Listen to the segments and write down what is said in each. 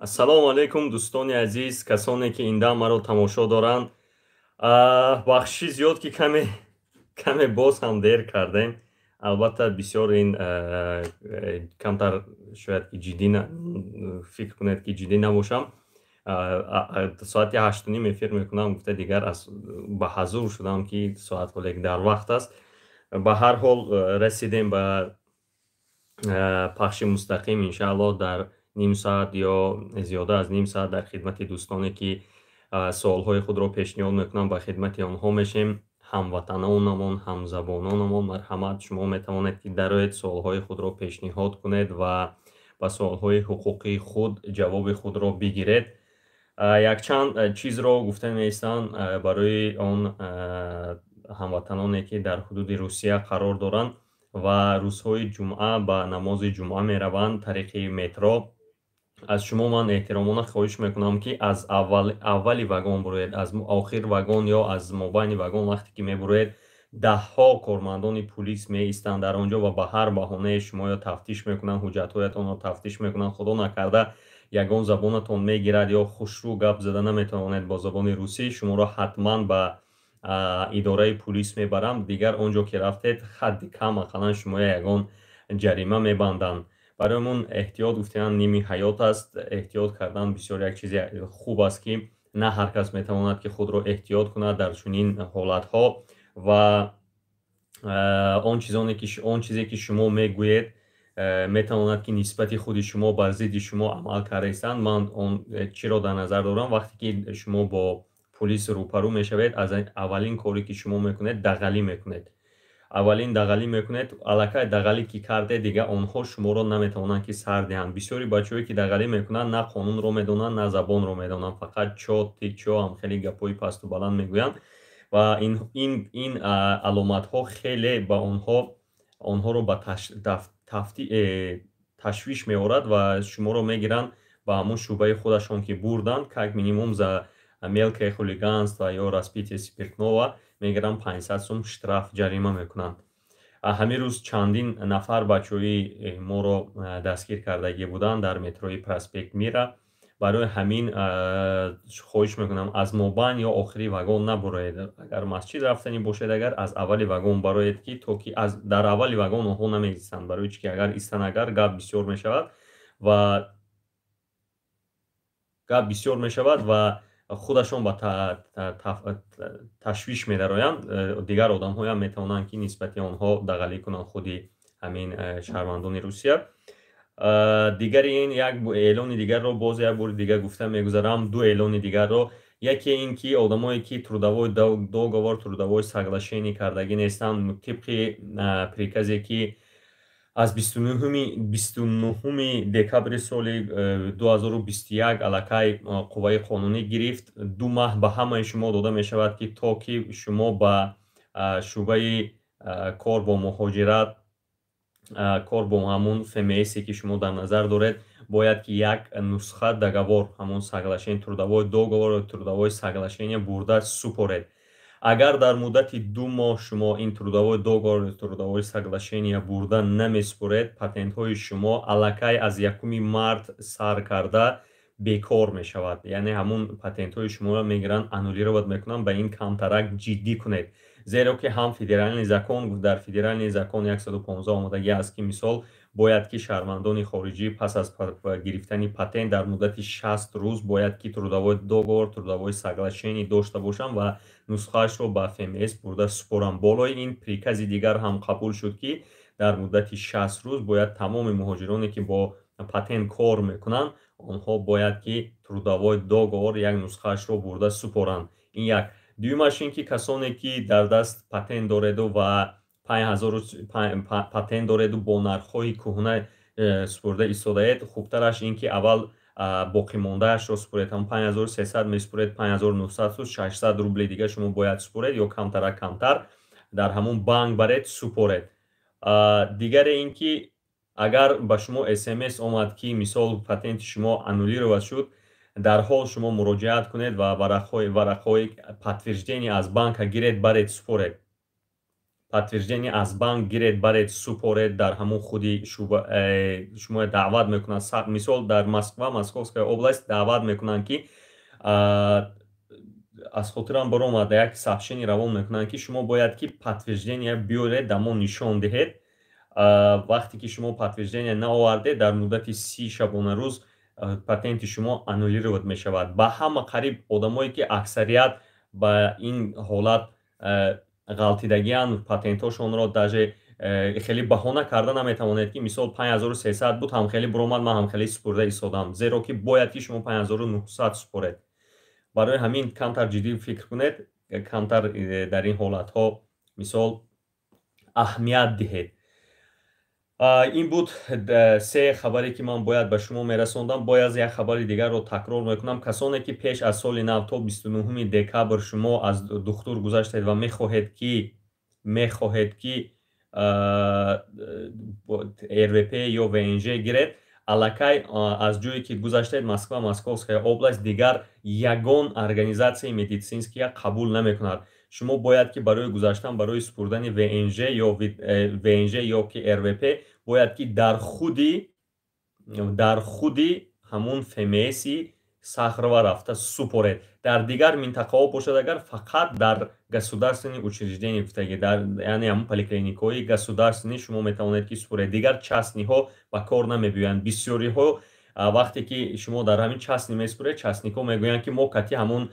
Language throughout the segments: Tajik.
Ассалому алайкум, дӯстони азиз, касоне ки ин дам маро тамошо доранд. Бахшиши зиёд, ки каме боз ҳам дер кардем. Албатта, бисёр ин камтар шояд ки ҷиддӣ фикр кунед, ки ҷиддӣ набошам. Соати 8:30 эфир мекунам гуфта, дигар ба ҳазур шудам, ки соат ҳоле дар вақт аст. Ба ҳар ҳол, расидем ба пахши мустақим. Иншааллоҳ, дар ним соат ё зиёда аз ним соат дар хидмати дӯстоне, ки суолҳои худро пешниҳод мекунам, ба хидмати онҳо мешем. Ҳамватанонамон, ҳамзабононамон, марҳамат, шумо метавонед, ки дароед, суолҳои худро пешниҳод кунед ва ба суолҳои ҳуқуқии худ ҷавоби худро бигиред. Якчанд чизро гуфта меистам барои он ҳамватаноне, ки дар ҳудуди Русия қарор доранд ва рӯзҳои ҷумъа ба намози ҷумъа мераванд тариқи метро. Аз шумо ман эҳтиромона хоҳиш мекунам, ки аз аввали вагон буроед. Аз охир вагон ё аз мобайни вагон вақте ки мебуроед, даҳҳо кормандони пулис меистанд дар он ҷо ва ба ҳар баҳонае шуморо тафтиш мекунанд, ҳуҷҷатҳоятонро тафтиш мекунанд. Худо накарда, ягон забонатон мегирад ё хушрӯ гап зада наметавонед бо забони русӣ, шуморо ҳатман ба идораи пулис мебаранд. Дигар он ҷо ки рафтед, ҳадди кам ақаллан шумоя ягон ҷарима мебанданд. Барои мо эҳтиёт, гуфтаанд, ними ҳаёт аст. Эҳтиёт кардан бисёр як чизи хуб аст, ки на ҳар кас метавонад, ки худро эҳтиёт кунад дар чунин ҳолатҳо. Ва он чизе ки шумо мегӯед, метавонад, ки нисбати худи шумо бар зидди шумо амал карда истанд. Ман он чиро дар назар дорам? Вақте ки шумо бо пулис рӯпарӯ мешавед, аз аввалин коре ки шумо мекунед, дағалӣ мекунед. Аввалин дағалӣ мекунед, аллакай дағалӣ ки карде, дигар онҳо шуморо наметавонанд, ки сар диҳанд. Бисёри бачаҳое, ки дағалӣ мекунанд, на қонунро медонанд, на забонро медонанд, фақат «Чё ты, чё», ҳам хеле гапҳои пасту баланд мегӯянд ва ин аломатҳо хеле ба онҳоро ба ташвиш меорад ва шуморо мегиранд ба ҳамон шӯъбаи худашон, ки бурданд, как минимум за мелкое хулиганство ё распитие спиртного мегиранд, 500 сум штраф, ҷарима мекунанд. Ҳамин рӯз чандин нафар бачаҳои моро дастгир кардагӣ буданд дар метрои Проспект Мира. Барои ҳамин хоҳиш мекунам, аз мобайн ё охири вагон набуроед. Агар масҷид рафтанӣ бошед, агар аз аввали вагон бароед, ки то ки дар аввали вагон онҳо намеистанд, барои чӣ ки агар истанд, агар гап бисёр мешавад ва гап бисёр мешавад ва худашон ба ташвиш медароянд. Дигар одамҳоям метавонанд, ки нисбати онҳо дағалӣ кунанд, худи ҳамин шаҳрвандони Русия. Дигари ин як эълони дигарро боз як бори дигар гуфта мегузарам, ду эълони дигарро. Яке ин ки одамое, ки трудовой договор, трудовой соглашение кардагӣ нестанд, тибқи приказе, ки аз 29-уми декабри соли 2021 аллакай қувваи қонунӣ гирифт, 2 маҳ ба ҳамаи шумо дода мешавад, ки то ки шумо ба шӯъбаи кор бо муҳоҷират, кор бо ҳамун ФМСе, ки шумо дар назар доред, бояд ки як нусха договор, ҳамун соглашение, трудовой договор, трудовой соглашение бурда супоред. Агар дар муддати 2 моҳ шумо ин трудовой договор, трудовой соглашение бурда намесупоред, патентҳои шумо аллакай аз 1 март сар карда бекор мешавад, яъне ҳамун патентҳои шуморо мегиранд, аннулировать мекунанд. Ба ин камтарак ҷиддӣ кунед, зеро ки ҳам федеральный закон, дар федеральный закон 115 омодагӣ аст, ки мисол бояд ки шаҳрвандони хориҷӣ пас аз гирифтани патент дар муддати 60 рӯз бояд ки трудовой договор, трудовой соглашение дошта бошанд ва нусхаашро ба ФМС бурда супоранд. Болои ин прикази дигар ҳам қабул шуд, ки дар муддати 60 рӯз бояд тамоми муҳоҷироне, ки бо патент кор мекунанд, онҳо бояд ки трудовой договор як нусхаашро бурда супоранд. Ин як. Дуюмаш ин ки касоне, ки дар даст патент дореду ва патент дореду бо нархҳои кӯҳна супурда истодаед, хубтараш ин ки аввал боқимондаашро супоред. Ҳамн 5300 месупоред, 5900, 600 рубли дига шумо бояд супоред ё камтарак камтар дар ҳамун банк баред, супоред. Дигаре ин ки агар ба шумо СМС омад, ки мисол патенти шумо аннулировать шуд, дарҳол шумо муроҷиат кунед ва варақҳои подтверждение аз банка гиред, баред, супоред. Подтверждение аз банк гиред, баред, супоред дар ҳамон худи шуъба. Шумо даъват мекунанд, мисол, дар Москва, Московская область даъват мекунанд, ки аз хотирам баромада, як сообщение равон мекунанд, ки шумо бояд ки подтверждение биёред, да мо нишон диҳед. Вақте ки шумо подтверждение наовардед, дар муддати 30 шабонарӯз патенти шумо аннулировать мешавад. Ба ҳама қариб одамое ки аксарият ба ин ҳолат ғалтидагианд, патентҳошонро даже хеле баҳона карда наметавонед, ки мисол 5300 буд, ҳамхеле буромад, ман ҳамхеле супурда истодам, зеро ки бояд ки шумо 5900 супоред. Барои ҳамин камтар ҷиддӣ фикр кунед, камтар дар ин ҳолатҳо, мисол, аҳамият диҳед. Ин буд се хабаре, ки ман бояд ба шумо мерасондам. Бояз як хабари дигарро такрор мекунам. Касоне ки пеш аз соли нав, то 29 декабр шумо аз духтур гузаштед ва мехоҳед, ки РВП ё ВНЖ гиред, аллакай аз ҷое ки гузаштед, Москва, Московская область, дигар ягон организатсияи медицинския қабул намекунад. Шумо бояд ки барои гузаштан, барои супурдани ВНЖ ё ВНЖ ё ки РВП бояд ки дар худи ҳамун ФМСи Сахарова рафта супоред. Дар дигар минтақаҳо бошад агар, фақат дар государственный учреждение гуфтаги, дар, яъне, ҳамун поликлиникаҳои государственный шумо метавонед ки супоред, дигар частныйҳо ба кор намебиёянд. Бисёриҳо вақте ки шумо дар ҳамин частный месупоред, частникҳо мегӯянд, ки мо кати ҳамун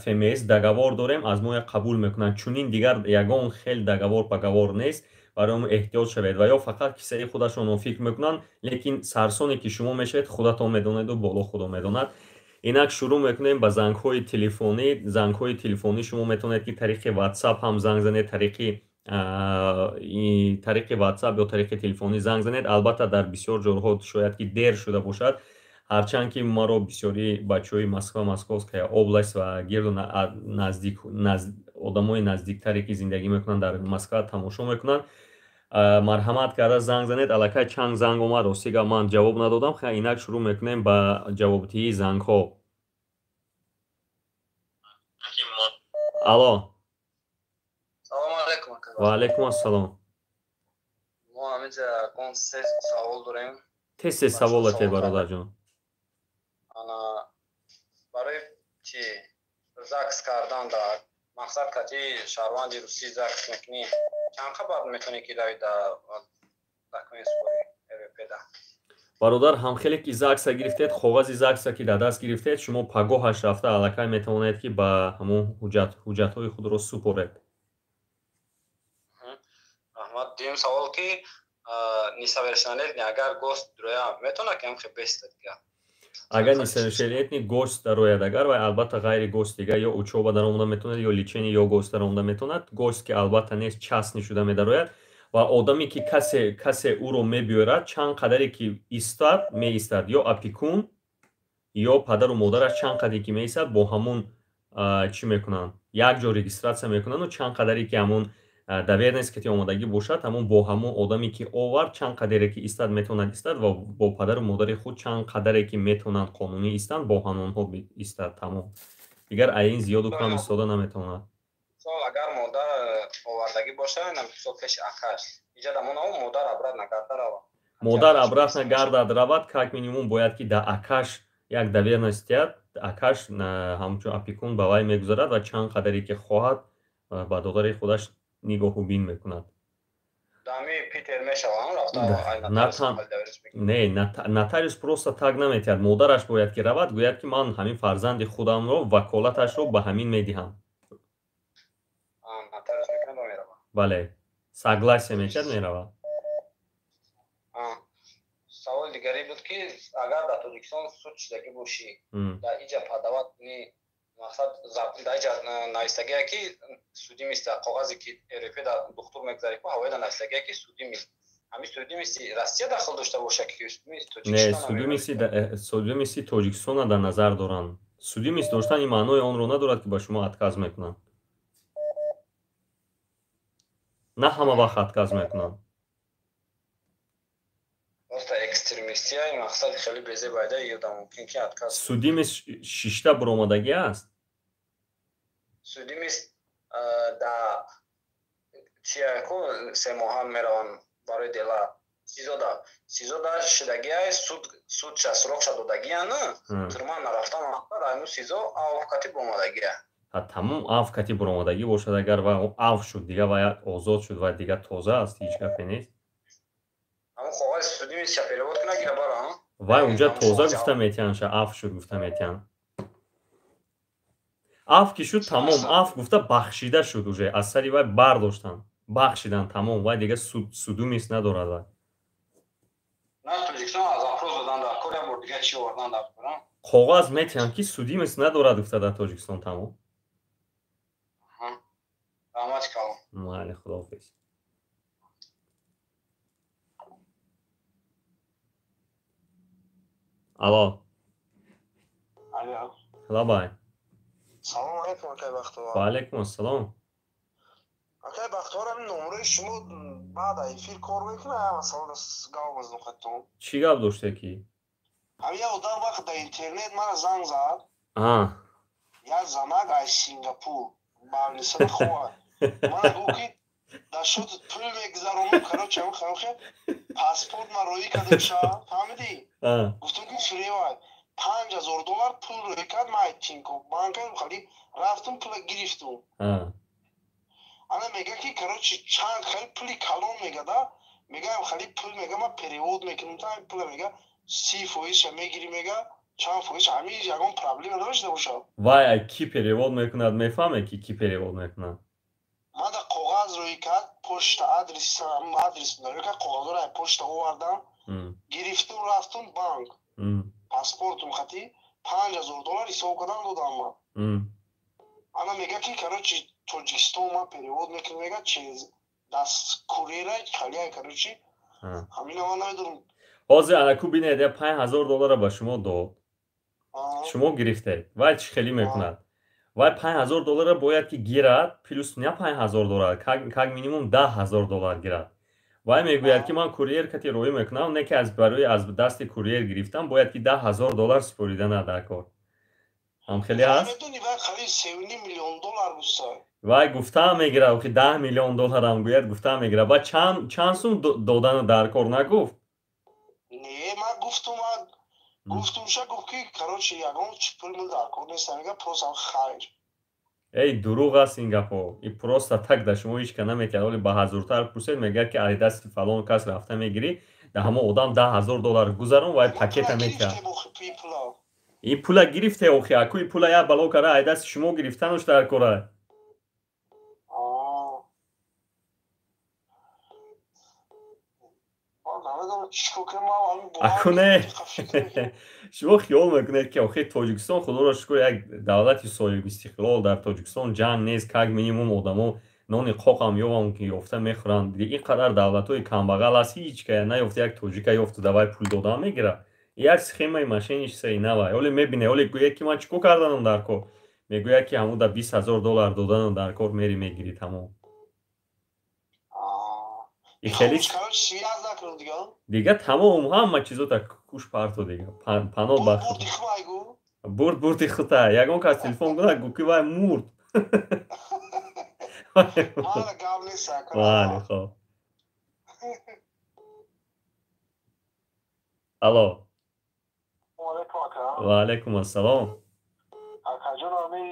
ФМС договор дорем, аз мо қабул мекунанд. Чунин дигар ягон хел договор поговор нест. Барои он эҳтиёт шавед ва ё фақат кисаи худашонро фикр мекунанд, лекин сарсоне ки шумо мешавед, худатон медонеду боло Худо медонад. Инак шурӯъ мекунем ба зангҳои телефонӣ. Зангҳои телефонӣ шумо метавонед, ки тариқи WhatsApp ҳам занг занед, тариқи WhatsApp ё тариқи телефонӣ занг занед. Албатта, дар бисёр ҷойҳо шояд ки дер шуда бошад, ҳарчанд ки маро бисёри бачаҳои Москва, Московская область ва гирду наздик, одамои наздиктаре, ки зиндагӣ мекунанд дар Москва, тамошо мекунанд. Марҳамат карда занг занед. Аллакай чанд занг омад, ростига, ман ҷавоб надодам. Ха, инак шурӯъ мекунем ба ҷавобдиҳии зангҳо. Алло. Салому алайкум. Ва алайкум ассалом. Мо ҳаминҷа кон се савол дорем. Тез тез саволате, бародарҷон. Ана, барои чи ЗАГС кардан, дар мақсад кати шаҳрванди русӣ ЗАГС мекунӣ, чанд хабар метавонӣ ки рави да документ супорӣ РВП да? Бародар, ҳамхеле ки ЗАГСа гирифтед, коғази ЗАГСа ки дар даст гирифтед, шумо пагоҳаш рафта аллакай метавонед, ки ба ҳамон ҳуҷҷатҳои худро супоред. Раҳмат. Дуюм савол, ки несовершеннолетний агар гость дароя, метавонад ки ҳамхе бестад дига? Агар несовершеннолетний гость дарояд агар, вай албатта ғайри гость дига ё учёба даромада метавонад, ё лечение, ё гость даромада метавонад. Гость ки албатта нест, частный шуда медарояд ва одаме ки касе ӯро мебиёрад, чанд қадаре ки истад, меистад, ё опекун, ё падару модараш, чанд қадаре ки меистад, бо ҳамун чӣ мекунанд, як ҷо регистрация мекунанду чанд қадаре ки ҳамун доверенность ки омодагӣ бошад, ҳамун бо ҳамун одаме ки овард, чанд қадаре ки истад, метавонад истад ва бо падару модари худ чанд қадаре ки метавонанд қонунӣ истанд, бо ҳамонҳо истад, тамом. Дигар аз ин зиёду кам истода наметавонад. Мисол, агар модар овардагӣ боша, мисол, пеши акаш иҷа дамонаву модар обратно гарда равад? Модар обратно гардад равад, как минимум бояд ки да акаш як доверенность диҳад. Акаш ҳамчун опекун ба вай мегузарад ва чанд қадаре ки хоҳад, ба додари худаш нигоҳубин мекунад. Не, нотариус просто так наметиҳад. Модараш бояд ки равад, гӯяд, ки ман ҳамин фарзанди худамро ваколаташро ба ҳамин медиҳам. Бале, согласие метиҳад, меравад. Саволи дигаре буд, ки агар дар Тоҷикистон суд шудагӣ бошӣ, дар иҷа подавать кунӣ, мақсад, дар иҷа навистагие, ки судимость, коғазе ки РВП дар духтур мегзарӣ ку, ҳавояда навистагие, ки судимость, ҳамин судимости Россия дахл дошта боша ки? Не, судимости Тоҷикистона дар назар доранд. Судимость доштан ин маънои онро надорад, ки ба шумо отказ мекунанд. На ҳама вақт отказ мекунанд. Экстремистия мақсади хеле безебайда ёда мумкин ки отказ. Судимость шишта буромадагӣ аст? Судимость да Чия ку се моҳа мераванд барои дела. СИЗОда. СИЗОда шидагиай судша срокша додагиян, тюрьма нарафтан айму СИЗО авф кати буромадагия. Тамом, авф кати буромадагӣ бошад агар, ва авф шуд, дига вай озод шуд ва дига тоза аст, ҳеҷ гапе нест. Ҳамун коғази судимостьша перевод кунад, гира бара. Вай унҷа тоза гуфта метиҳанд, ша авф шуд гуфта метиҳанд. Авф ки шуд, тамом, авф гуфта бахшида шуд, уже аз сари вай бардоштанд, бахшиданд, тамом, вай дига судимость надорад вай. Коғаз метиҳанд, ки судимость надорад гуфта дар Тоҷикистон, тамом. Майли, худоҳофиз. Алло. Лабай. Салом алейкум, акай Бахтовар. Ва алейкум ассалом. Акай Бахтовар, ҳамин номерои шумо баъд эфир кор мекунад, масалан, гап мезанам. Чӣ гап доште ки? Ҳамин як одам вақт дар интернет мара занг зад. Як занак аз Сингапур барнисада хоҳад. Мана гуфт, ки дар шуд пул мегузаронам, короче, ҳамин хеле паспорт ма роӣ кардем ша, фаҳмидӣ? Гуфтам, ки фиревай. 5000 доллар пул роӣ кард, ма Тинькофф банка хали рафтум, пула гирифтум. Ана мега, ки, короче, чанд хали пули калон мега да, мега, хали пул мега, ма перевод мекунам, та пула мега, 30 фоизша мегирӣ, мега, чанд фоиз, ҳамин ягон проблема надошта бошад. Вай ки перевод мекунад, мефаҳме, ки ки перевод мекунад? Ман да коғаз рӯй кард, почта адрес рӯй кард, коғазҳоро аз почта овардам, гирифтум, рафтум банк, паспортум хати 5000 доллар ҳисоб кардам, додам ман. Ана мега, ки, короче, Тоҷикистон ман перевод мекунам, мега, через даст курьера халия, короче, ҳамина ман намедонам. Ҳозир анаку бинед, 5000 доллара ба шумо дод, шумо гирифтед, вай чӣ хелӣ мекунад? Вай 5000 доллара бояд ки гирад, плюс на 5000 доллар, как минимум 10 000 доллар гирад. Вай мегӯяд, ки ман курьер кати роӣ мекунам, не ки аз барои аз дасти курьер гирифтам бояд ки 10 000 доллар супорида дар кор. Ҳамхеле ҳаст? Вай гуфтаам мегирад, ки 10 миллион долларам гӯяд, гуфтаам мегирад. Ба чанд сум додану дар кор нагуфт? Не, ман гуфтум, гуфтумша, гуфт, ки, короче, ягон чи пул мул дар кор нест, мега, просто хайр. Эй, дурӯғ аст ин гапҳо, и просто так да шумо ҳеч ка наметиҳад. Оли ба ҳазуртар пурсед, мегӯяд, ки аз дасти фалон кас рафта мегирӣ, да ҳамон одам 10 000 доллар гузарон, вай пакета метиҳад. Ин пула гирифте, охи, аку ин пула як бало кара ай дасти шумо гирифтануш дар кора. Аку не, шумо хиёл мекунед, ки охи Тоҷикистон, худоро шукр, як давлати соҳибистиқлол, дар Тоҷикистон ҷанг нест, как минимум одамо нони қоқам ёвам ки ёфта мехӯранд. Ин қадар давлатҳои камбағал аст, ҳеҷ ка наёфта, як тоҷика ёфту давай пул додан мегирад. Як схемаи мошенничествои навай. Оле мебине, оле гӯяд, ки ман чӣ кор карданам дар кор, мегӯяд, ки ҳамуда 20 000 доллар доданам дар кор, мери мегирӣ, тамом. Хеле дига тамом, ҳама чизота куш парто, дига пано бахт, бурд бурди хута. Ягон кас телефон кунад, гӯ, ки вай мурд. Бале, хоб. Алло, ва алайкум ассалом. Акаҷон, ами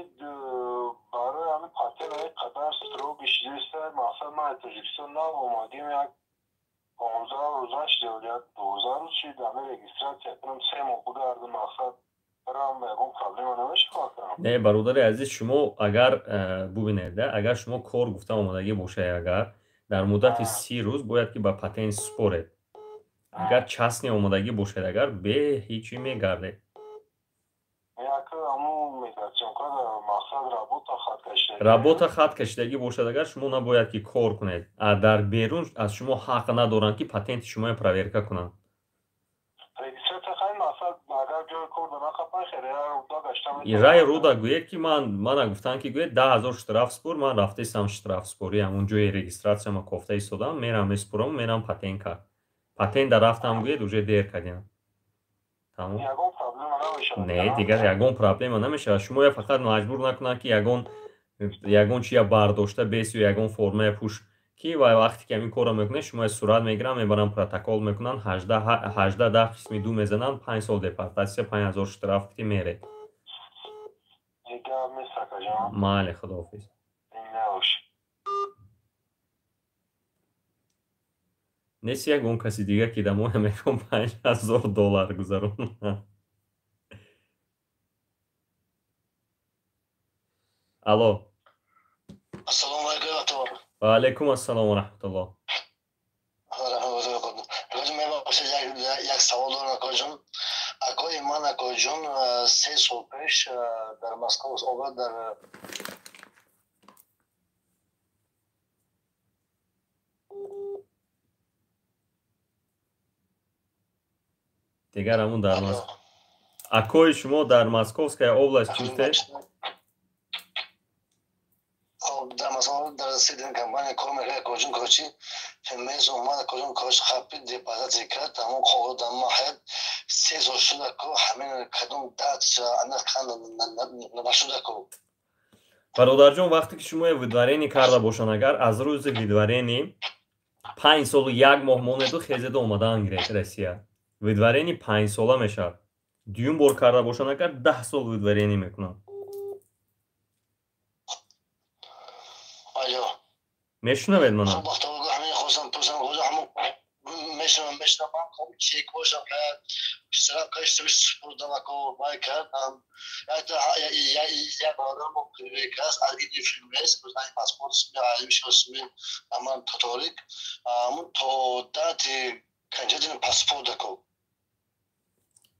барои ами патент қадар строго шидеста, мақсад, ман аз Тоҷикистон нав омадем, як 15 рӯза шида, як 12 рӯз шид, ами регистрация кунам, 3 моҳ бугардам, мақсад, барам ягон проблема намешавад? Не, бародари азиз, шумо агар бубинед, агар шумо кор гуфта омадагӣ бошед, агар дар муддати 30 рӯз бояд ки ба патент супоред. Агар частный омодагӣ бошед, агар бе ҳечи мегардед. Работа хат кашидагӣ бошад агар, шумо набояд ки кор кунед. А дар берун аз шумо ҳақ надоранд, ки патенти шуморо проверка кунанд. Рай руда гӯед, ки ман мана гуфтанд, ки гӯед 10 000 штраф спор, ман рафтаистам штраф спорӣ, ҳамун ҷои регистрацияма кофта истодам, мерам меспорам, мерам патент кард. Патент да рафтам, гӯед, уже дер кардем, тамом. Не, дигар ягон проблема намешавад. Шумоя фақат маҷбур накунанд, ки ягон чия бардошта бесию ягон формая пуш. Ки ва вақте ки ҳамин корро мекунед, шумо сурат мегиранд, мебаранд, протокол мекунанд, 18 10 қисми 2 мезананд, 5 сол депортатсия, 5000 штраф ки меред. Майли, худоҳофиз. Нест ягон каси дига, ки дамоя мехоҳам $5000 гузаронад. Алло. Ассалому алайкум. Ва алайкум ассалом ва раҳматуллоҳ. Як савол дорам, акоҷон. Акои ман, акоҷон, 3 сол пеш дар Москва обад дар дигар ҳамун дар акои шумо дар Московская область чӣ? Дар Москва дар сидин компания кор мекард, акоҷон. Короче, фемес омад, акоҷон, короче, хапи депортатсия кард. Ҳамон қоғоз дар ма ҳаят 3 сол шуд, ако. Ҳамин кадом дат нашуд, ако. Бародарҷон, вақте ки шумо выдворение карда бошанд, агар аз рӯзи выдворение 5 солу 1 моҳ монеду хезеду омадан гиред Россия, выдворение 5 сола мешавад. Дуюм бор карда бошанд, агар 10 сол выдворение мекунанд. Мешунавед мана?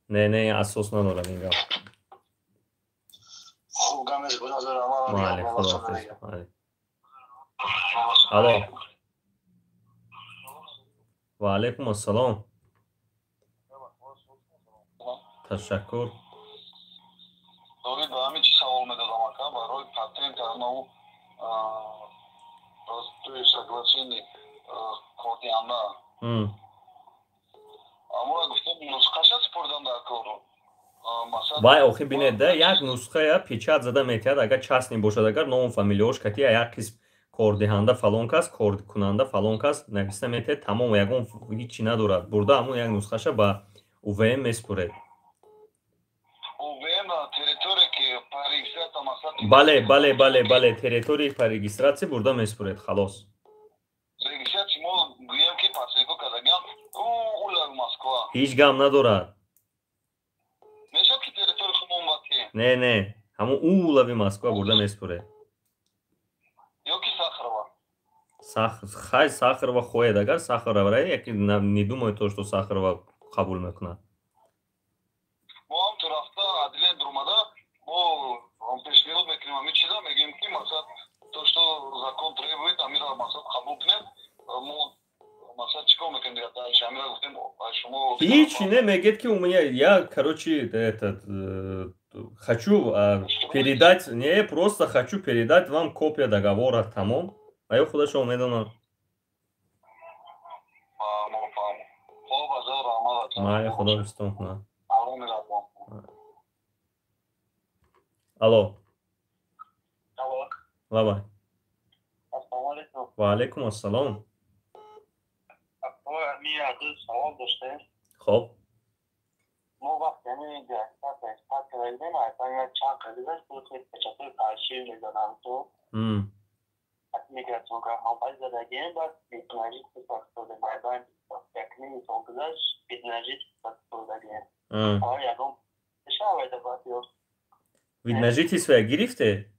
Не, не, асос надорад ин гап. Майли, худоҳофиз. Алло. Ва алайкум ассалом. Ташаккур. Дорид, ба ҳамин чӣ савол медодам, ака, барои патент анау соглашение кордианда. Амура гуфтем, нусхаша супурдан дар кор. Вай охи бинед, да, як нусхая печать зада метиҳад, агар частный бошад, агар ному фамилияош катия як қисм кордиҳанда фалон кас, коркунанда фалон кас нависта метиҳад, тамом, ягон ҳичи надорад. Бурда ҳамун як нусхаша ба УВМ меспуред. Бале, бале, бале, бале, территории по регистрации бурда меспуред, халос. Ҳеҷ гам надорад. Не, не, ҳамун улави Москва бурда меспуред. Хай, Сахарова хоҳед, агар Сахарова ра, яки не думаю то, что Сахарова қабул мекунад. Мо ҳам ту рафта отделение дуромада, мо пешниҳод мекунем ҳамин чиза, мегӯем ки мақсад то, что закон требует, амира мақсад қабул кунем. Мо мақсад чӣ кор мекунем дигар дальше? Амира гуфтем шумо ҳеҷ не мегӯед ки у меня я, короче, этот хочу передать, не, просто хочу передать вам копия договора, тамом. А ё худашон медонанд. Майли, худо ҳифзтон кунад. Алло. Лабай. Ва алайкум ассалом. Хоб. Мо вақте ҳамин графикат кардем, айбан чанд қабил аст, печатҳои фарши мезанам то миграцион компания задагем, баъд битнажит сохтодем, айбан якним сол гузашт, битнажит сохтодагем. Ҳа, ягон шавайда баъд ё Вид на жительство гирифте?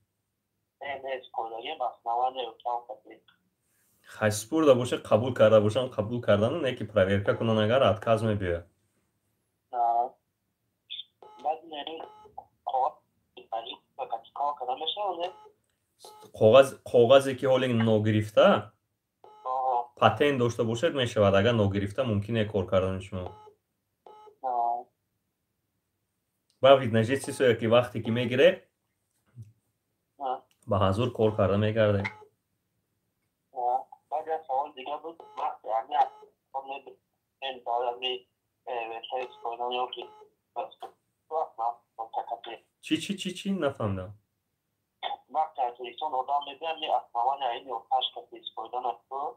Не, не, спурдагем, основание там кати. Хай, спурда боша, қабул карда бошанд, қабул кардану не ки проверка кунанд, агар отказ мебиёяд. Баъд не, қоғаз кор карда мешавад, не? Коғазе ки ҳоле ногирифта, патент дошта бошед, мешавад. Агар ногирифта, мумкин е кор кардани шумо. Ба вид на жительство ки вақте ки мегире, ба ҳазур кор карда мегардед. Баъд як савол дига буд, вақте чӣ, чӣ, чӣ, чӣ, нафаҳмидам. Вақте аз Тоҷикистон одам мебиям, ми основания ини оташка истифода накун.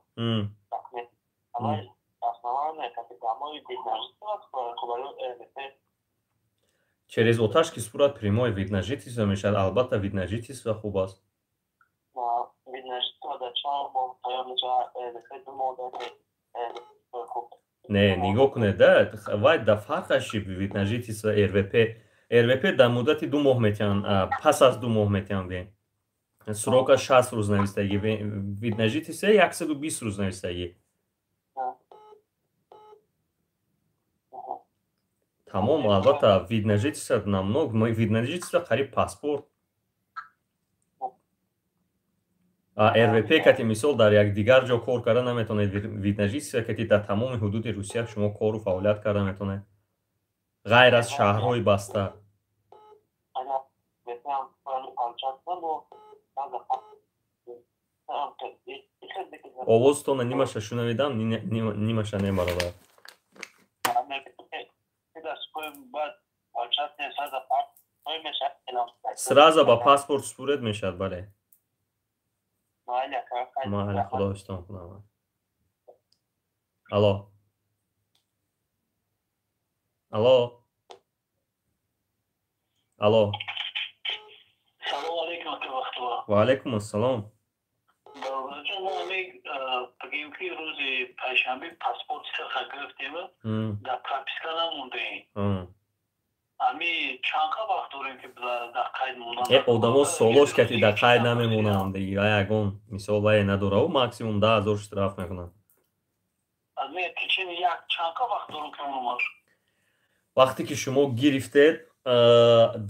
Документ. Ама основания кати домой вид на жительство, барои РВП. Через оташки сурат прямой вид на жительство мешавад. Албатта, вид на жительство хуб аст. Вид на жительство дар чанд моҳ тайёр мешавад? РВП 2 моҳ дар хуб. Не, нигоҳ кунед, да, вай да фарқаш вид на жительство, РВП. РВП дар муддати 2 моҳ метиҳанд, пас аз 2 моҳ метиҳанд, гӯем. Срока 60 рӯз навистагӣ, вид на жительство 120 рӯз навистагӣ. Тамом, албатта, вид на жительство намного, вид на жительство қариб паспорт. РВП кати, мисол, дар як дигар ҷо кор карда наметавонед. Вид на жительство кати дар тамоми ҳудуди Русия шумо кору фаъолият карда метавонед, ғайр аз шаҳрҳои баста. Агар РВП ҳам получать кунам, бо Овозтона нимаша шунавидам, нимаша не, бародар. Сразу ба паспорт сурат мешавад, бале. Майли, худо ҳифзтон кунад. Алло, алло, алло. Салом алейкум, ака Бахтулло. Ва алайкум ассалом. Бародарҷон, мо ҳамин бигем, ки рӯзи панҷшанбе паспорти сирха гирифтем, дар прописка намондаем. Ҳами чанд қа вақт дорем, ки дар қайд мондан? Э, одамо солош кати дар қайд намемонанд. Ягон мисол вае надорав, максимум 10 000 штраф мекунанд. Ами течение як чанд қа вақт дорем, ки монам? Вақте ки шумо гирифтед,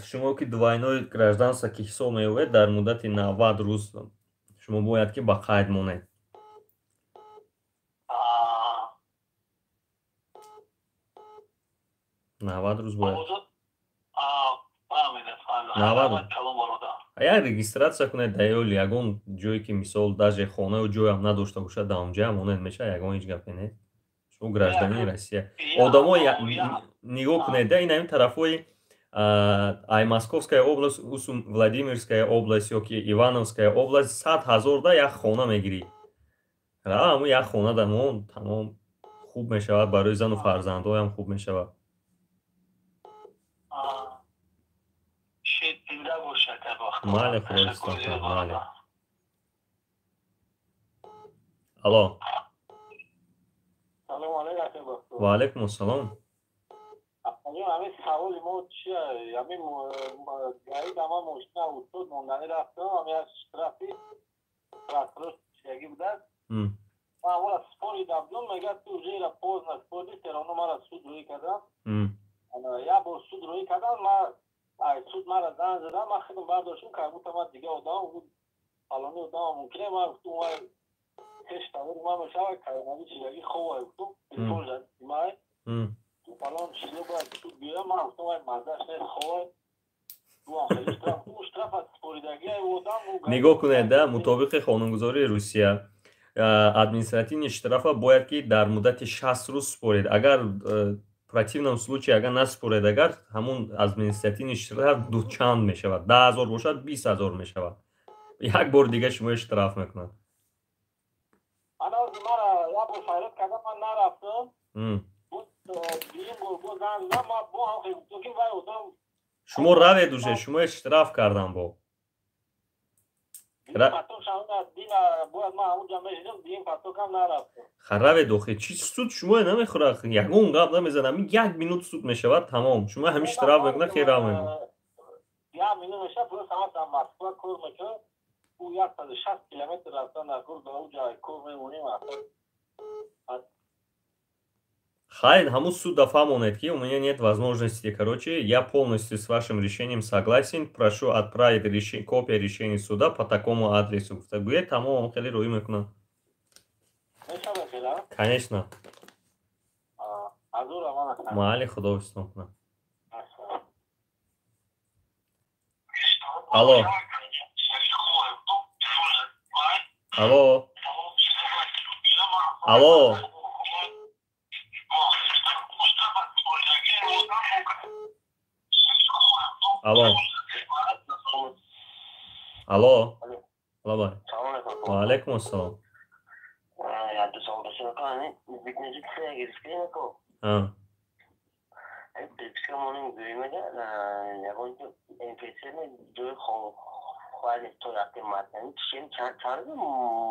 шумо ки двойное гражданство ки ҳисоб меёбед, дар муддати 90 рӯз шумо бояд ки ба қайд монед. 90 рӯз бояд. 90. Як регистрация кунед дар ёли ягон ҷое, ки, мисол, даже хонаю ҷоям надошта бошад, дар онҷоям монед, мешавад, ягон ҳеҷ гапе нест. Шумо гражданини Россия. Одамо, нигоҳ кунед, да, ин ҳамин тарафҳои ай Московская область, усум Владимирская область ё ки Ивановская область, 100 000 да як хона мегирӣ. Ҳамун як хона да мон, тамом, хуб мешавад, барои зану фарзандҳоям хуб мешавад. Майли, худо ҳифзтон кунад, майли. Алло. Ва алайкум ассалом. Ҳамин саволи мо чия? Ҳамин гаид ама мошина учёт монданӣ рафтам, ҳамин як штрафи прокурор чиягӣ будааст. Ман ҳамора споридам, дум мегӯяд, ки уже ира поздно спорди, всё равно мара суд рӯӣ кардам. Як бор суд рӯӣ кардам, ма ай суд мара занг задам, ман худам бардоштам, как будто ман дига одам, фалони одамам мумкине. Ман гуфтум, вай хеш тавори ман мешавад, коронавирус чиягӣ хова, гуфтум, телефон май фалон чизо бояд суд биёям. Ман гуфтам, вай маззаш нест, хова. Нигоҳ кунед, да, мутобиқи қонунгузории Русия административный штрафа бояд ки дар муддати 60 рӯз супоред. Агар противном случае, агар насупоред, агар ҳамун административный штраф дучанд мешавад, 10 000 бошад, 20 000 мешавад. Як бор дига шумо штраф мекунад. Ана мара як бор файрод кардам, ман нарафтам. Дуюм бор бо занг задам, ман бо ҳам гуфтам, ки вай одам. Шумо равед, уже шумо штраф кардам бо. Бояд ман ҳамунҷа мешидам, дуюм патокам нарафтам. Ха, равед охи, чи суд шумо намехӯрад, ягон гап намезанад. Ҳамин як минут суд мешавад, тамом, шумо ҳамин штраф мекунад, хел рав мекунад. Як минут мешавад, просто ҳама дар Москва кор мекунад, ӯ 160 километр рафтан дар кор, ба ӯ ҷай кор мемонем. Хайр, ҳамун суда фаҳмонед, ки у меня нет возможности, короче, я полностью с вашим решением согласен, прошу отправить копия решения суда по такому адресу. Гуфта гӯед, тамом, хеле рӯӣ мекунад. Конечно. Майли, худо ҳифзтон кунад. Алло, алло, алло. Алло, алло. Лабай. Ва алайкум ассалом.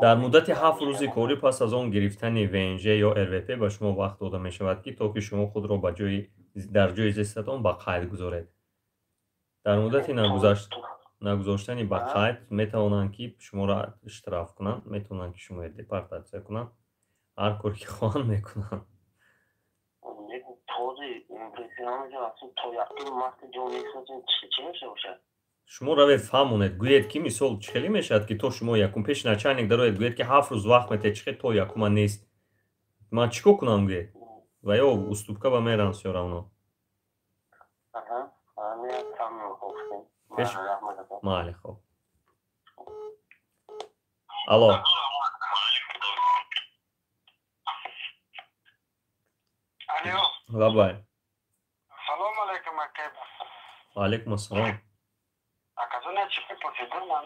Дар муддати 7 рӯзи корӣ пас аз он гирифтани ВНЖ ё РВП ба шумо вақт дода мешавад, ки то ки шумо худро дар ҷои зистатон ба қайд гузоред. Дар муддати нагузоштани ба қайд метавонанд, ки шуморо штраф кунанд, метавонанд, ки шуморо депортатсия кунанд, ҳар кор ки хоҳанд мекунанд. Шумо равед фаҳмонед, гӯед, ки мисол чӣ хеле мешавад, ки то шумо якум пеши начальник дароед, гӯед, ки 7 рӯз вақт метиҳед, чӣ хел то якума нест, ман чӣ кор кунам, гӯед, ва ё уступка ба меран всё равно. Майли, хоб. Алло. Лабай. Салом алейкум, акай. Ва алейкум ассалом. Аказоне чӣ пурсидам, ман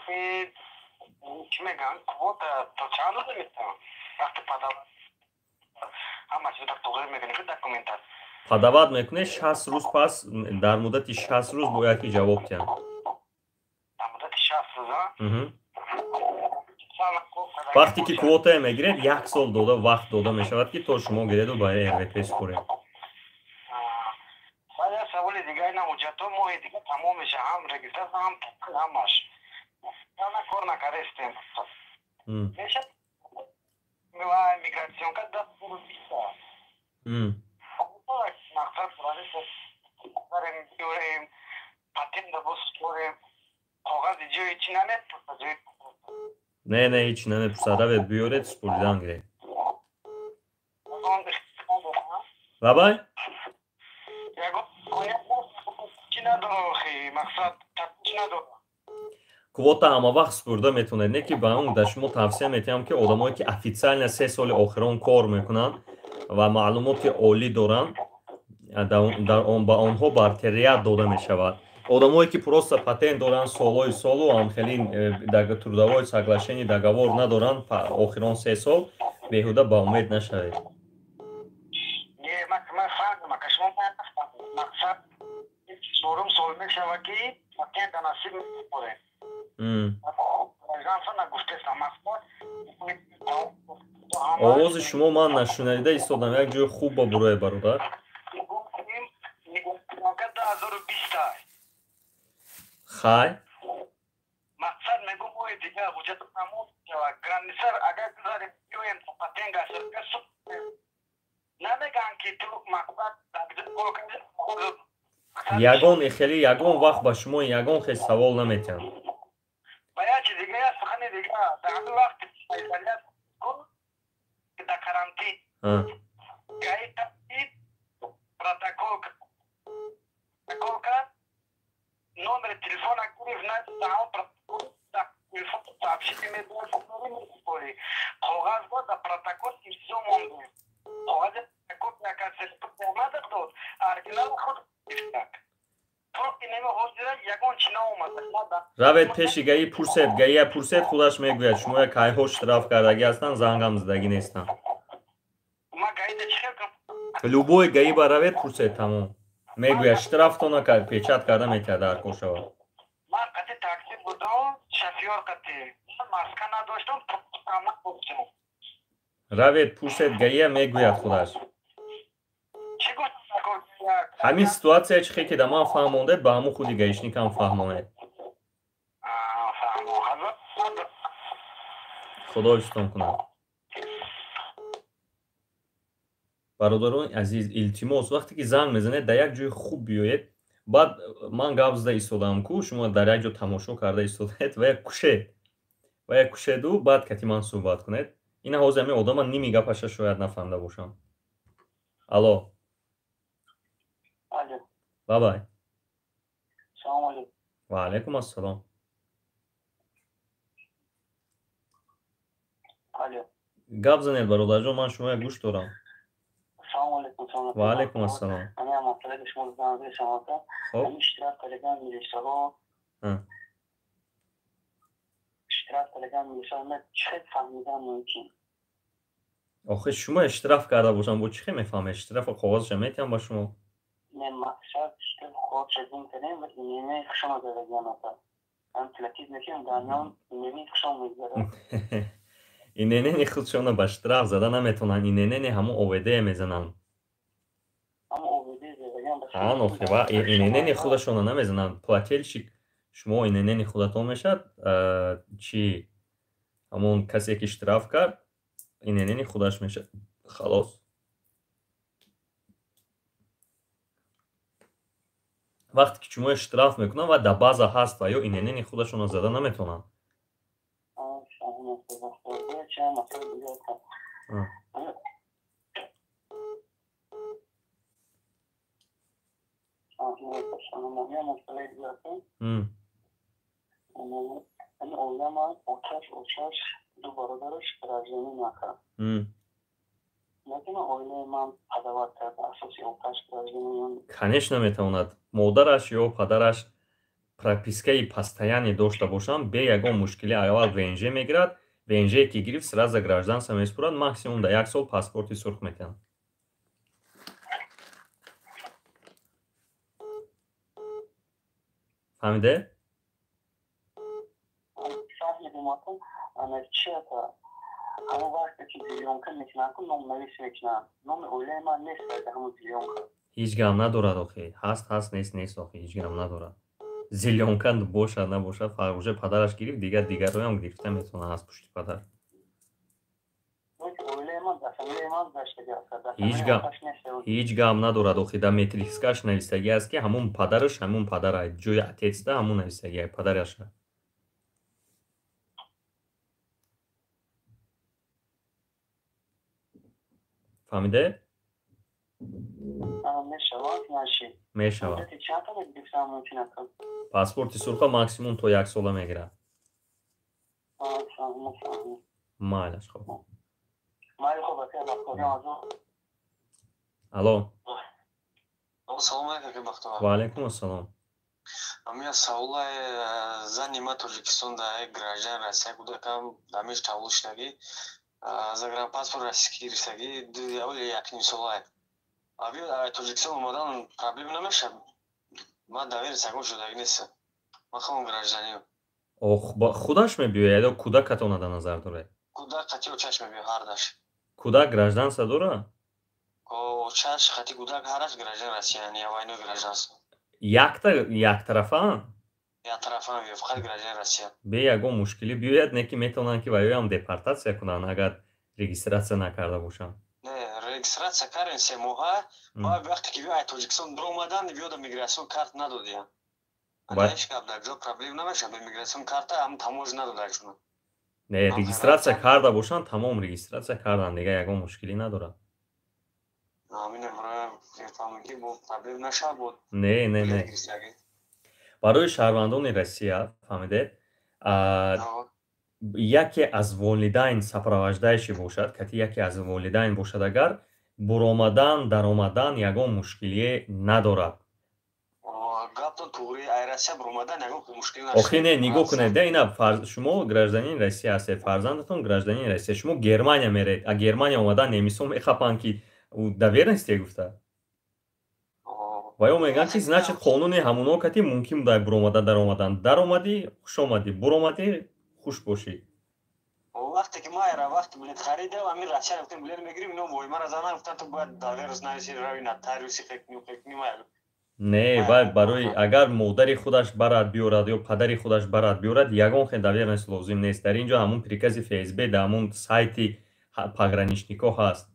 чӣ мегӯям, квота то чанд рӯза метавон? Вақте подавать ҳама чизро тоғри мекунӣ, ки документат подавать мекунед, 60 рӯз пас, дар муддати 60 рӯз бояд ки ҷавоб диҳанд. Дар муддати 60 рӯз, а? Вақте ки квотае мегиред, 1 сол дода вақт дода мешавад, ки то шумо гиреду ба РВП супоред. Баъд як саволи дига, ина ҳуҷҷатҳо моҳи дига тамом мешавад, ҳам регистратсия, ҳам ҳамаш. На кор накардастем. Мешавад мигратсионка 2020. Мақсад биёрем, патент боз супорем, коғази ҷои чӣ намепурсад? Не, не, ҳеҷ намепурсад. Равед биёред, супоридан гиред. Лабай? Квота ҳама вақт супурда метавонед, не ки ба он дар шумо тавсия метиҳам, ки одамое ки официально 3 соли охирон кор мекунанд ва маълумоти олӣ доранд, ба онҳо бартарият дода мешавад. Одамое ки просто патент доранд солҳои солу ҳам хеле трудовое соглашение договор надоранд охирон 3 сол, беҳуда ба умед нашавед. Овози шумо ман нашунанида истодам, як ҷои хуб ба бурое, бародар. Хай. Мақсад мегӯм, моҳи дига ҳуҷҷат тамом мешавад. Границар агар гузарем, биёем, патент намегӯянд, ки ту мақсад ягон хеле ягон вақт ба шумо ягон хел савол наметиҳанд. Ба як чиз дига, як сухани дига, дар ҳамин вақт дар карантин гаи протокол кард, номери телефона гирифт, на протокол телефон сообщение медод, коғаз бод, дар протокол имзо мондем. Коғази копия кард, дод, оригинал худ гирифтак. Равед пеши гаи пурсед, гаия пурсед, худаш мегӯяд, шумо як кайҳо штраф кардагӣ ҳастанд, зангам задагӣ нестанд. Любой гаи ба равед пурсед, тамом. Мегӯяд, штрафтона печат карда метиҳад, дар кор шавад. Ман қати такси будам, шофёр қати. Маска надоштам, Равед пурсед, гаия мегӯяд худаш. Ҳамин ситуатсия чӣ хел ки да ман фаҳмондед, ба ҳамун худи гаишникам фаҳмонед. Худо ҳифзтон кунад. Бародарони азиз, илтимос, вақте ки занг мезанед, дар як ҷои хуб биёед. Баъд ман гап зада истодаам ку, шумо дар як ҷо тамошо карда истодаед ва як кушед. Ва як кушеду баъд кати ман суҳбат кунед. Ина ҳозир ҳамин одама ними гапаша шояд нафаҳмда бошам. Алло. Бабай. Салом алейкум. Ва алейкум ассалом. Алло. Гап занед, бародарҷон, ман шумоя гӯш дорам. Салом алейкум. Ва алейкум ассалом. Ана масъалаи шумо занг шумода. Хоб. Ҳамин штраф кардаган милисаҳо. Штраф кардаган мешавад, чӣ фаҳмидан мумкин? Охи шумо штраф карда бошам, бо чӣ хел мефаҳмед? Штрафа коғазша метиҳам ба шумо? Не, мақсад штраф коғазша гум кардем ва ИНН хушон задагиан ака. Ам платить мекунем, дар миён ИНН хушон мегузарад. ИНН худшона ба штраф зада наметавонанд. ИНН ҳамон ОВД мезананд. Ҳамон ОВД задагиан ба Ҳан охи ва ИНН худашона намезананд. Плательщик шумо ИНН худатон мешавад, чи ҳамон касе ки штраф кард, ИНН худаш мешавад. Халос. Вақте ки шумо штраф мекунанд ва дар база ҳаст ва ё ИНН худашонро зада наметавонанд. Конечно метавонад. Модараш ё падараш пропискаи постоянный дошта бошанд, бе ягон мушкилӣ аввал ВНЖ мегирад, ВНЖ ки гирифт, сразу гражданство месупорад, максимум дар як сол паспорти сурх метиҳанд. Фаҳмиде? Ҳамон вақте ки зелёнка мекунанд, номнавис мекунанд, номи оилаи ман нест дар ҳамон зелёнка. Ҳеҷ гап надорад охи. Ҳаст, ҳаст, нест, нест охи, ҳеҷ гап надорад. Зелёнка бошад, набошад, фарқ уже падараш гирифт, дигар дигарроям гирифта метавонад аз пушти падар. Ҳеҷ гап надорад охи, дар метрикскаш нависагӣ аст ки ҳамон падараш ҳамон падара, ҷои отецда ҳамон нависагӣ падараша. Фаҳмиде? Мешавад. Паспорти сурха максимум то як сола мегирад. Майлаш хоб. Алло. Салом алейкум, Бахтовар. Ва алейкум ассалом. Амия саволай зани ма Тоҷикистон да граждан Россия кудакам дамиш тавлуд шудаги, загранпаспорт российский гирифтаги, аввали якним солай. Аби Тоҷикистон омадан проблем намешавад? Ман доверие сагон шудаги нест. Ман худам гражданин. Ох, худаш мебиёяд ё кӯдакатона дар назар доред? Кӯдак қати очаш мебиёяд ҳардаш. Кӯдак гражданство дорад? Очаш қати кӯдак ҳараш граждан Россия, я войной гражданство. Якта яктарафаанд? Яктарафаанд биё, фақат граждан Россия. Бе ягон мушкилӣ биёяд, не ки метавонанд ки ваёям депортатсия кунанд, агар регистратсия накарда бошанд. Не, регистратсия кардем се моҳа, баъд вақте ки биё Тоҷикистон биромаданд, биёда миграцион карт надодиям. Ҳеҷ гап дар ҷо проблем намешавад, миграцион карта ҳам таможня надодашона. Не, регистратсия карда бошанд, тамом регистратсия карданд, дигар ягон мушкилӣ надорад. Не, не, не. Барои шаҳрвандони Россия, фаҳмидед, яке аз волидайн сопровождающий бошад, кати яке аз волидайн бошад, агар буромадан, даромадан ягон мушкилие надорад. Охи не, нигоҳ кунед, ина шумо гражданини Россия ҳастед, фарзандатон гражданини Россия, шумо Германия меред, а Германия омадан немисо мехапанд ки доверенности гуфта. Ва ё мегӯянд ки значит қонуни ҳамуно кати мумкин буда буромада даромадан. Даромадӣ, хуш омадӣ, буромадӣ, хуш бошӣ. Вақте ки ма эра вақт билет харидам, ҳамин Россия гуфтем билет мегирим, ино вой мара занан гуфтанд ту бояд доверенность нависи, рави нотариуси хекни хекни ма. Не, вай барои агар модари худаш барад биёрад ё падари худаш барад биёрад, ягон хел доверенность лозим нест. Дар ин ҷо ҳамун прикази ФСБ дар ҳамун сайти пограничникҳо ҳаст.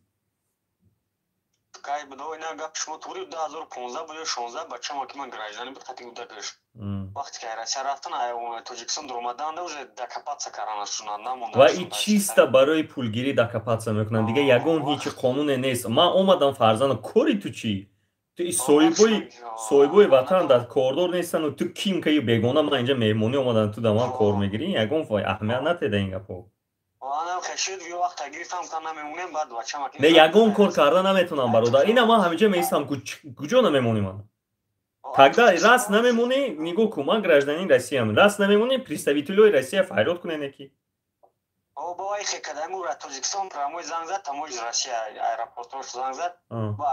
Кай будо ина гап шумо туғри 2015 буд ё 16 бачамо ки ман гражданин буд қати кӯдакаш. Вақте ки Россия рафтан, Тоҷикистон дуромаданд, уже докопаться карданашон намонда. Ва и чисто барои пулгирӣ докопаться мекунанд. Дигар ягон ҳеҷ қонуне нест. Ман омадам фарзандо, кори ту чӣ? Ту соҳибои ватан дар кордор нестану ту ким каи бегона, ман инҷа меҳмонӣ омадам, ту да ман кор мегирӣ, ягон аҳамият натеда ин гапҳо. Не, ягон кор карда наметавонам, бародар. Ина ман ҳаминҷа меистам, куҷо намемонӣ ман? Тогда раз намемонӣ, нигоҳ кун, ман гражданин Россиям, раз намемонӣ, представителҳои Россия фарёд кунене ки. Бобаи кадамура Тоҷикистон прямой занг зад, тамои Россия аэропортош занг зад, ба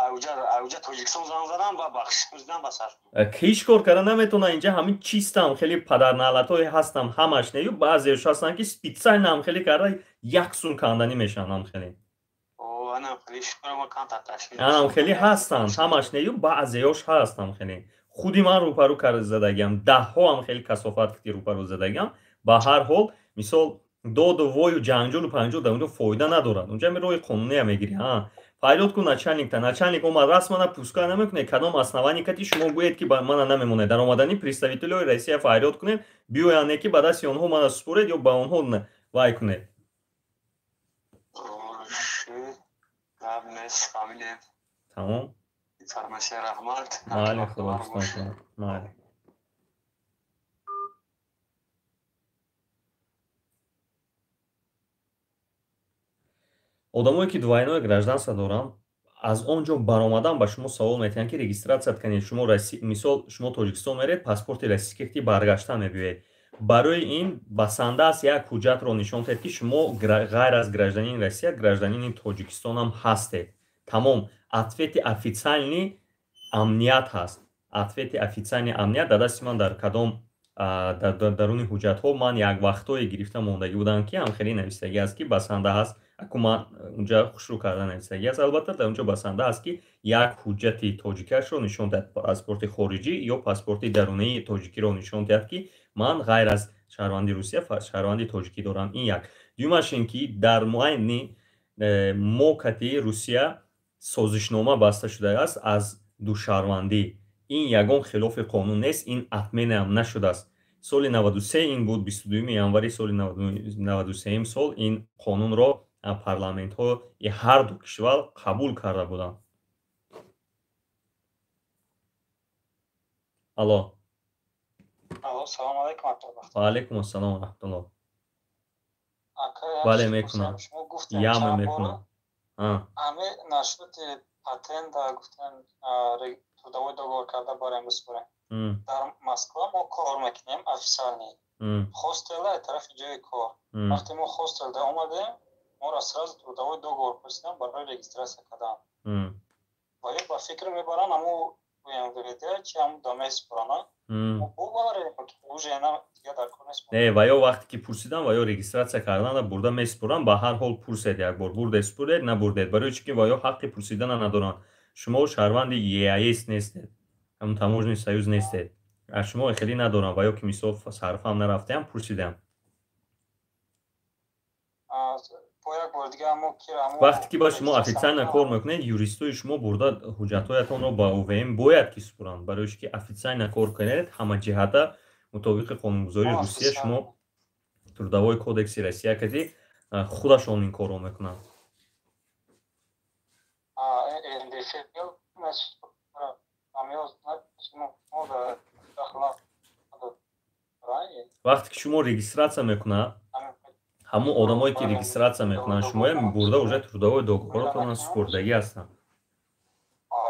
ауҷа Тоҷикистон занг задам ва бахшиш пурсидам, ба сар. Ҳеҷ кор карда наметавонад. Инҷа ҳамин чистам хеле падарналатҳое ҳастам, ҳамаш нею, баъзеаш ҳастанд, ки специально ҳам хеле карда як сум канданӣ мешаванд ҳам хеле. Анам хеле ҳастанд, ҳамаш нею, баъзеёш ҳастам хеле. Худи ман рӯпарӯ карда задагиам, даҳҳо ҳам хеле касофат ки рӯпарӯ задагиам. Ба ҳар ҳол, мисол, доду вою ҷанҷолу панҷол дар унҷо фоида надорад. Унҷа ми роҳи қонуния мегирӣ. Ҳа, фарёд кун начальникта, начальник омад, раст мана пускай намекунед. Кадом основание кати шумо гӯед, ки мана намемонед? Дар омадани представителҳои Россия фарёд кунед, биёянд, ки ба дасти онҳо мана супоред ё ба онҳо вай кунед. Тамом. Майли, Худо ҳифзтон кунад. Майли. Одамое, ки двойное гражданство доранд, аз он ҷо баромадан ба шумо савол метиҳанд, ки регистрация кунед. Шумо, мисол, шумо Тоҷикистон меред, паспорти российский ки баргаштан мебиёед. Барои ин басанда аст як ҳуҷҷатро нишон диҳед, ки шумо ғайр аз гражданини Россия гражданини Тоҷикистонам ҳастед. Тамом. Ответи официальный амният ҳаст. Ответи официальный амният дар дасти ман, дар кадом дар даруни ҳуҷҷатҳо ман як вақтое гирифта мондагӣ будам, ки ҳам хеле нависагӣ аст, ки басанда ҳаст. Аку ман унҷа хушрӯ карда нависагӣ аст, албатта, дар унҷо басанда аст, ки як ҳуҷҷати тоҷикашро нишон диҳад, паспорти хориҷӣ ё паспорти дарунии тоҷикиро нишон диҳад, ки ман ғайр аз шаҳрванди Русия шаҳрванди тоҷикӣ дорам. Ин як. Дуюмаш ин ки дар муайни мо кати Русия созишнома баста шудааст аз душаҳрвандӣ. Ин ягон хилофи қонун нест, ин отменаам нашудааст. Соли 93 ин буд, 22 январи соли 93 сол ин қонунро парламентҳои ҳар ду кишвар қабул карда буданд. Алло. Салому алайкум. Ва алайкум ассалом ва раҳматуллоҳ. Бале, мекунам, яме мекунам. Ами насчёти патента гуфтем, трудовой договор карда барем бисупорем. Дар Москва мо кор мекунем официальный, хостела тарафи ҷои кор. Вақте мо хостелда омадем, моро сразу трудовой договор пурсидам барои регистрация кардан. Ва ё ба фикр мебаранд, аму МВД чи ҳаму да месупоранд. Не, ва ё вақте ки пурсидам, ва ё регистрация кардана бурда месупорам. Ба ҳар ҳол пурсед як бор, бурдед, супуред, набурдед, барои чӣ ки ва ё ҳаққи пурсидана надоранд. Шумо шаҳрванди ЕАЭС нестед, ҳамун таможенный союз нестед, аз шумо хеле надорам. Ва ё ки мисол сарфам нарафтаям, пурсидам. Вақте ки ба шумо официально кор мекунед, юристои шумо бурда ҳуҷҷатҳоятонро ба ОВМ бояд ки супуранд, барои чӣ ки официально кор кунед, ҳамаҷиҳата мутобиқи қонунгузории Русия, шумо трудовой кодекси Россия кади худашон ин корро мекунанд. Вақте ки шумо регистрация мекунад, ҳамон одамое, ки регистрация мекунанд, шумоя бурда уже трудовой договоротонро супурдагӣ ҳастанд.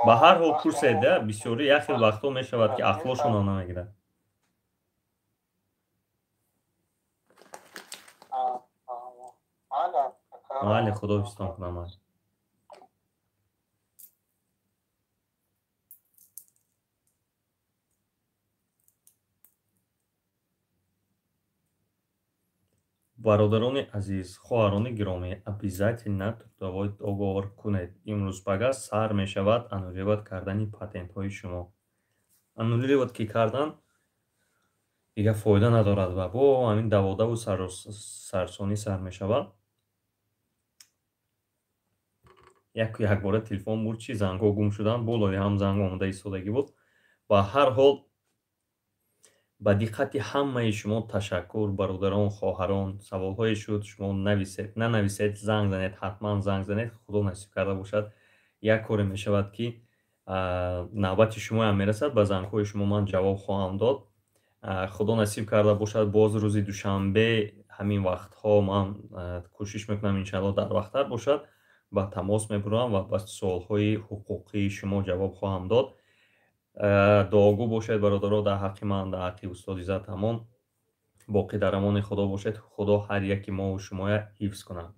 Ба ҳар ҳол пурседа, бисёри як хел вақтҳо мешавад, ки ақлошонро намегирад. Майли, Худо ҳифзтон кунад, майли. Бародарони азиз, хоҳарони гиромӣ, обязательно трудовой договор кунед. Имрӯз пага сар мешавад аннулировать кардани патентҳои шумо. Аннулировать ки кардан, дигар фоида надорад ва бо ҳамин даводаву сарсонӣ сар мешавад. Яку якбора телефон бурд, чи зангҳо гум шуданд, болои ҳам занг омода истодагӣ буд. Ба ҳар ҳол, ба диққати ҳамаи шумо ташаккур, бародарон, хоҳарон. Саволҳое шуд, шумо нависед, нанависед, занг занед, ҳатман занг занед. Худо насиб карда бошад, як коре мешавад, ки навбати шумоям мерасад, ба зангҳои шумо ман ҷавоб хоҳам дод. Худо насиб карда бошад, боз рӯзи душанбе ҳамин вақтҳо ман кӯшиш мекунам, иншаалло, дар вақттар бошад, ба тамос мебурам ва ба суолҳои ҳуқуқии шумо ҷавоб хоҳам дод. Дуогӯ бошед, бародаро, дар ҳаққи ман, дар ҳаққи устод Иззат. Ҳамон боқӣ дар амони Худо бошед. Худо ҳар яки мову шумоя ҳифз кунад.